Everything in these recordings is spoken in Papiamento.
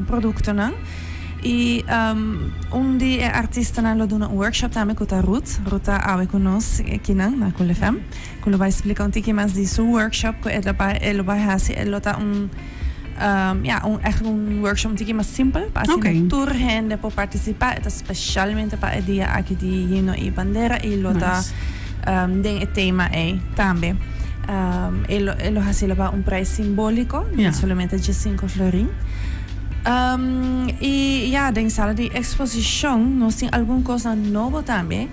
productonan. Y un di e artistanan lo duna un workshop tambe cu ta Ruth. Ruth ta awe cu nos akinan na Cool FM. Cu lo bay splica un tiki mas di su workshop cu e lo bay e lo bay haci. E lo ta un ya un echt un workshop un tiki mas simpel pa asina tur hende por participa. E ta specialmente pa e dia aki di Himno y Bandera y lo ta den e tema ey tambe. E lo e lo haci lo pa un prijs simbolico di solamente diescinco florin. Y ya den sala di exposicion nos tin algun cosnan nobo tambe.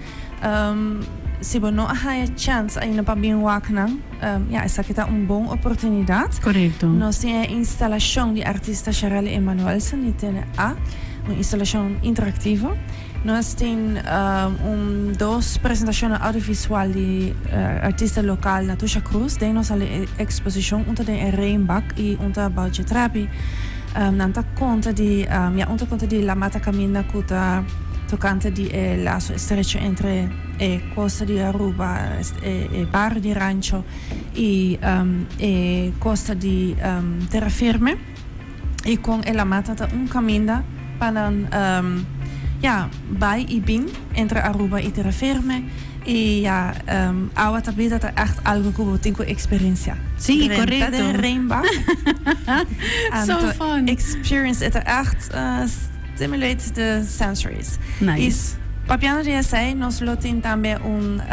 Si bo no a haya chance ainda pa bin wak nan, ya esaki ta un bon oportunidad. Correcto. Nos tin e instalacion di artista Sharelle Emanuelson di TNA, un instalacion interactivo. Nos tin un dos presentacionnan audiovisual di artista local Natusha Cruz den nos sala di exposicion, un ta den e Reenbak y un ta Boutje Trapi. Nan ta konta di, ya un ta konta di La Mata Caminda ku ta tokante di e laso estrecho entre e kosta di Aruba, e bario di Rancho i e kosta di Terra Firme i kon e La Mata ta un kaminda pa nan ya bai i bin entre Aruba i Terra Firme. I ya, awa ta bida ta echt algo ku bo tin ku eksperensiá. Sí, Drenta korekto. den reinbak. So Anto fun. experience e ta echt stimulate the sensories. Nice. I papiando di esei nos lo tin tambe un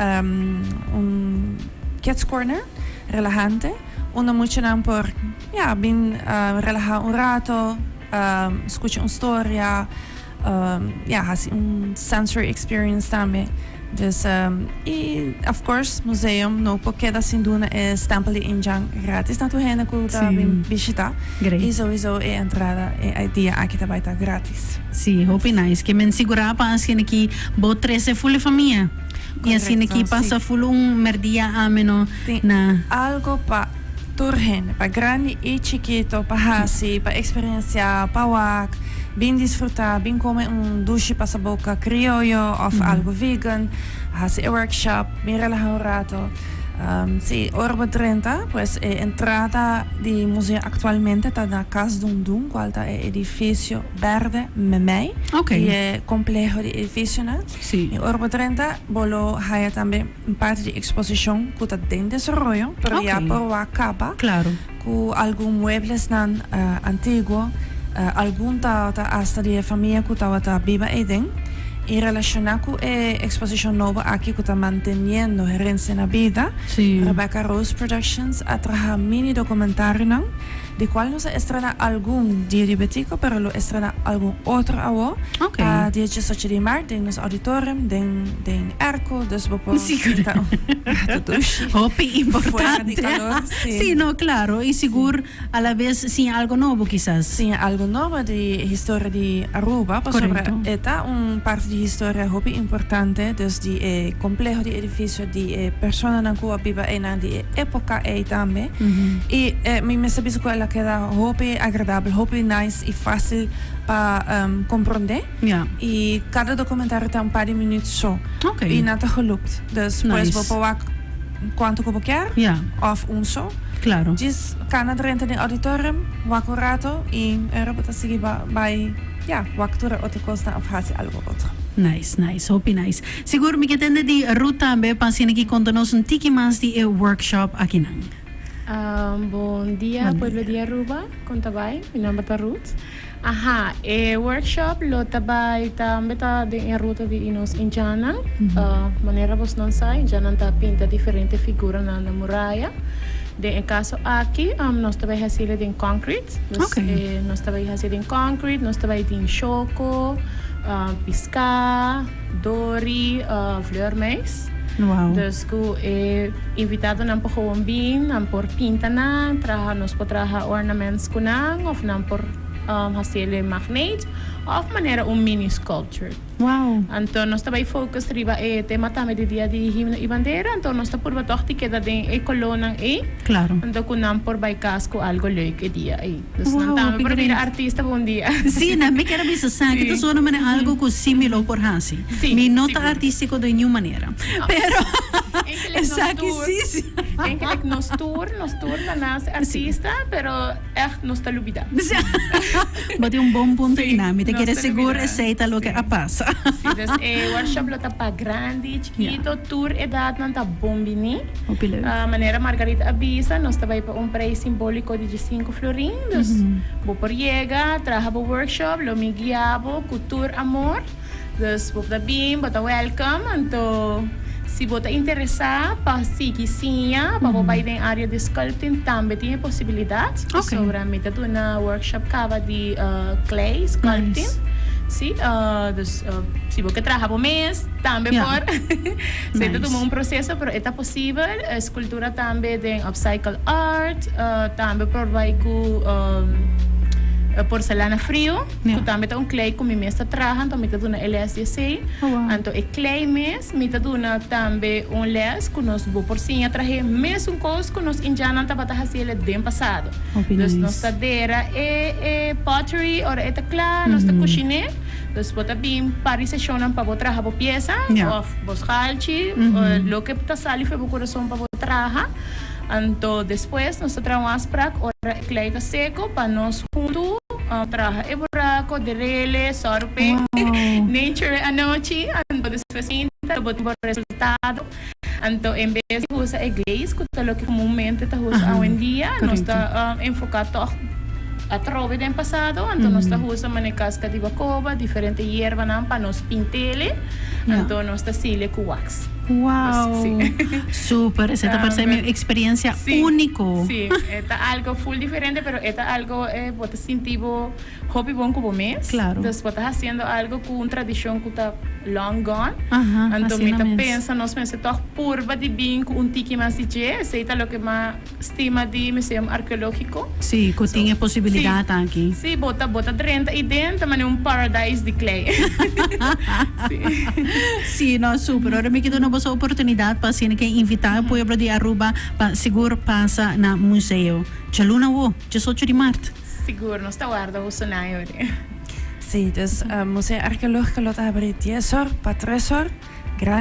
un kids corner relahante unda muchanan por ya bin relaha un rato, skucha un storia. Ya hasi un sensory experience tambe. Dus y of course museum no por keda sin duna e stempel di indjan gratis na tur hende cu ta bin bishita. Y sowieso e entrada e dia aki ta bay ta gratis. Sí, hopi nice. Ke men sigura pa asina ki bo trece full e famia. Y asina ki pasa full un merdia ameno na. Tin algo pa Tur hende, pa grandi i chikito, pa hasi, pa eksperensiá, pa wak, bin disfrutá, bin kome un dushi pasaboka krioyo òf algu vegan, hasi e workshop, bin relahá un rato. Sí, ora bo drenta, pues e entrada di museo aktualmente ta na Kas Dun Dun, kual ta e edifisio bèrdè memei di e kompleho di edifisionan. I ora bo drenta, bo lo haya tambe. Un parti di exposicion cu ta den desaroyo, pero ya por wak caba. Cu algun mueblesnan antiguo, algun ta ta hasta di e famia cu tabata biba eyden. Y relaciona cu e exposicion nobo aki cu ta manteniendo herencia na bida, Rebecca Rose Productions a traha mini documentarionan. Di cual nos a estrena algun dia di Betico, pero lo estrena algun otro awo pa dia diesocho di maart den nos auditorium den den airco, dus bo por sinta un rato dushi. Hopi Fuera di importante. calor, si. Si, no, claro. Y sigur a la vez siña algo nobo kisas. Siña algo nobo di historia di Aruba, pasobra e ta un parti di historia hopi importante, dus di e compleho di edificio, di e personanan cu a biba eynan di e epoca ey tambe. Y mi mester bisa cu el a keda hopi agradabel, hopi nice y facil pa comprende. Y cada documentario ta un par di minuut so. Y nan ta geloopt. Dus pues bo por wak cuanto cu bo kier of un so. Djis cana drenta den auditorium, wak un rato y ora bo ta sigui bay ya wak tur e otro cosnan of haci algo otro. Nice, nice, hopi nice. Sigur mi ke tende di Ruth tambe pa asina ki konta nos un tiki mas di e workshop akinan. Bon dia pueblo di Aruba, kon ta bai? Mi nomber ta Ruth. Aha, e workshop lo ta bai tambe ta den e ruta di nos indjannan. Manera bosnan sa, indjannan ta pinta diferente figuranan na muraya. Den e kaso aki nos ta bai hasi'le den concrete. Dus nos ta bai hasi den concrete, nos ta bai tin shoko, piská. Dori Vleurmuis. Dus ku e invitadonan por gewoon bin, nan por pinta nan, traha, nos por traha ornaments ku nan of nan por hasi el e magneet. Of manera un mini sculpture. Wow. Anto nos ta bai focus riba e tema tambe di dia di himno y bandera, anto nos ta purba toch di keda den e colornan ey. Claro. Anto cu nan por bai cas cu algo leuk e dia ey. Dus Wow, nan tambe hopi por bira great. artista pa un dia. Sí, nan mi kier a bisa sa ki ta Sí. suena manera algo cu sí mi lo por haci. Sí, Mi no ta sigur. artistico den niun manera. Pero Eigenlijk nos esaki tur, sí, sí. eigenlijk nos tur, nos tur ta nace artista, pero echt nos ta lubida. Bo tin un bon punto Sí, einan. Mi ta nos kere ta sigur lubida. esei ta loke Sí. a pasa. Sí, dus e workshop lo ta pa grandi, chikito, tur edadnan ta bon bini. Hopi leuk. Ah, manera Margarita a bisa, nos ta bai pa un prijs simbolico di diescinco florin. Dus bo por yega, traha bo workshop, lo mi guia bo cu tur amor. Dus bo ta bin, bo ta welcome. Anto si bo ta interesa pa sigui siña, pa bo bai den area di sculpting, tambe tin e posibilidad. Ok. Pasobra mi ta duna workshop caba di clay sculpting. Nice. Si, dus si bo ke traha bo mes, tambe Ja. por. Si, e ta Nice. tuma un proceso, pero e ta posibel. Escultura tambe den upcycle art, tambe por bai cu porcelana frio. Ja. Ku tambe ta un klei ku mi mes ta traha, anto mi ta duna e les di esei. Oh, wow. Anto e klei mes mi ta duna tambe un les ku nos bo por siña trahe mesun kos ku nos indjannan tabata hasi ele den pasado. Hopi Dus nice. nos ta dera e e pottery ora e ta kla, nos ta kushiné. Dus bo ta bin par di seshonnan pa bo traha bo piesa Ja. òf bo schalchi, loke ta sali for bo kurason pa bo traha. Anto despues nos ta traha un afsprak ora e klei ta seko pa nos huntu traha e buraco, derele, sòru p'e nature e anochi. Anto despues pinta bo tin bo resultado. Anto en bes di usa e glaze ku ta loke komunmente ta usa awendia, nos ta enfoká tòg atrobe den pasado. Anto nos ta usa manera kaska di bakoba, diferente yerbanan pa nos pint'ele. Anto nos ta sile ku wax. Wow! Sí. Super, esei ta parse mi un experiencia Sí, único. Sí, e ta algo full diferente, pero e ta algo eh, bo ta sinti bo hopi bon ku bo mes. Claro. Dus bo ta haciendo algo ku un tradicion ku ta long gone. Aha, Anto mi asina ta mes. pensa nos mester tog purba di bin ku un tiki mas di dje. Esei ta loke ma stima di Museum Arkeologico. Sí, ku tin e posibilidad Sí. aki. Sí, bo ta bo ta drenta ei den ta manera un paradise di klei. Sí. Sí, no, super. Ora mi ke duna boso oportunidad pa asina ke invita e pueblo di Aruba pa sigur pasa na museo. Djaluna awo, diesocho di mart. Sigur, nos ta warda boso nan e ora. Sí, dus Museo Arkeologico lo ta habri dies or pa tres or. Grandi.